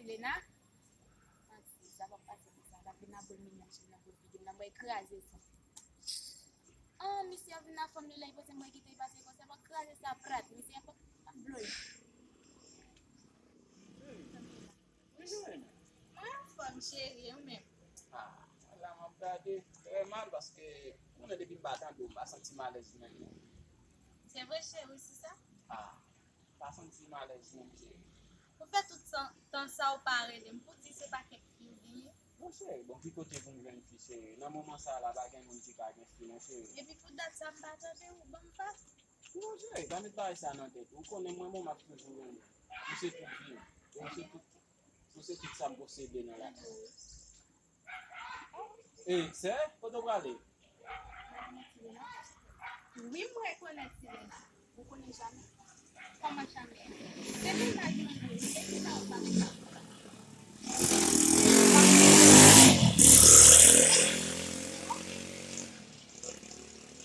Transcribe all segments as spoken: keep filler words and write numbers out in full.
Lena, manti, sa p ap pase konsa. L ap vin ap bwè minyòn chèn nan pou l figi m nan, mwen kraze sa. An, misye ap vin ak fanm li la, li panse mwen kite l pase konsa, mwen kraze sa prat, misye ap, ap blow. Mwen anfòm, cheri, ou menm? Ah, la m ap gade. Trè mal, paske, ou konnen depi m pa tande w, m pa santi m alèz menm, non. Se vre, cheri, se sa? Ah, m pa santi m alèz menm, cheri. Ou fè tout san, tan sa ou pa rele m pou di se pa kèk fi ou genyen? Bon, cheri, bon, ki kote pou m jwenn fi, cheri? Nan moman sa la, pa gen moun ki ka gen fi, non, cheri. Epi pou dat sa, m pa tande ou, ban m pa. Non, cheri, pa met bagay sa nan tèt ou. Ou konnen mwen, bon, m ap toujou renmen w. Ou se tout vi m. Ou se tout, ou se tout sa m posede nan lavi. E, sè, kote w prale? Wi, m rekonèt Silena. Ou konnen Chame? Kòman Chame? Se mennaj mwen li ye, e ki sa w pa fè?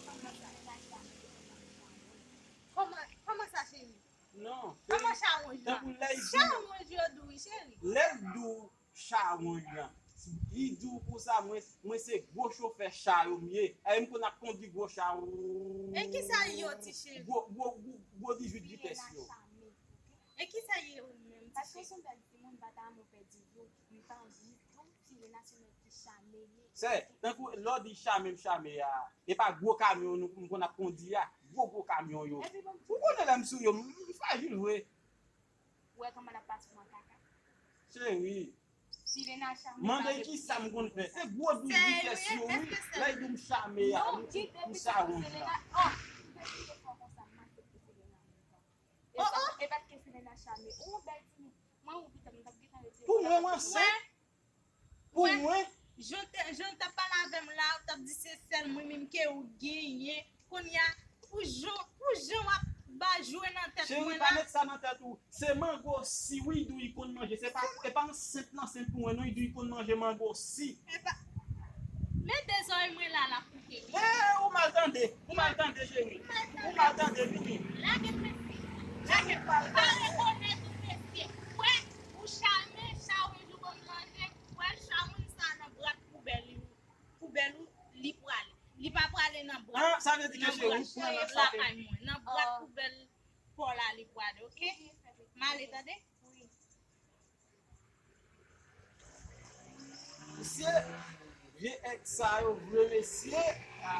Kòman sa, e pa Chame? Kòman, kòman sa, cheri? Non, cheri. Kòman chawonj la? Tankou lè l di w, chawonj yo dou wi, cheri. Lè l di w chawonj lan, li di w konsa, mwen, mwen se gwo chofè cha yo m ye. E m konn ap kondi gwo cha. E kisa yo, ti cheri? Gwo, gwo, gwo, gwo dizuit vitès yo. E kisa ye ou menm, ti cheri? Paske w se yon bèl timoun, m pa ta renmen w pèdi yo. M pa anvi tou. Sè, tankou lè w di Chame m Chame a, e pa gwo kamyon nou, m konn ap kondi a, gwo gwo kamyon yo. Ou konnen lè m sou yo, m, m frajil vre. Ou wè kòman l ap pase mwen kaka? Cheri. Mande ki sa m konn fè. Se gwo douz vitès yo, wi. Lè y di m Chame a, m, m, m chawonj la. Oh, oh. E pa, e pa t ke Selena Chame. Ou yon bèl timoun. Mwen, ou pita, m t ap gentan retire. Pou mwen, mwen ansent. Pou mwen. Jan w te, jan w t ap pale avè m la, ou t ap di se sèl mwen menm ke ou genyen. Kounye a, pou jan, pou jan w ap ba jwe nan tèt mwen la. Cheri, pa met sa nan tèt ou. Se mango si, wi, Idou, li konn manje. Se pa, e pa ansent nan ansent pou mwen, non, Idou, li konn manje mango si. E pa, men de zòrèy mwen la, l ap koute. Eh, ou mal tande, ou mal tande, cheri. Ou mal tande, vini. Lage prensip. Lage pa rekonèt ou mesye. Kwè, ou Chame, chawonj ou konn manje. Kwè, chawonj sa nan bwat poubèl li. Poubèl ou, li prale. Li pa prale nan bwat. Ah, sa vle di ke cheri, ou pran nan sa ke lakay mwen. Nan bwat poubèl pa w la, li prale, oke? M ale, tande? Mesye, vye èg sa yo vre, mesye. Ah.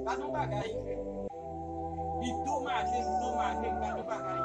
Gade yon bagay. Li domaje, li domaje, gade yon bagay.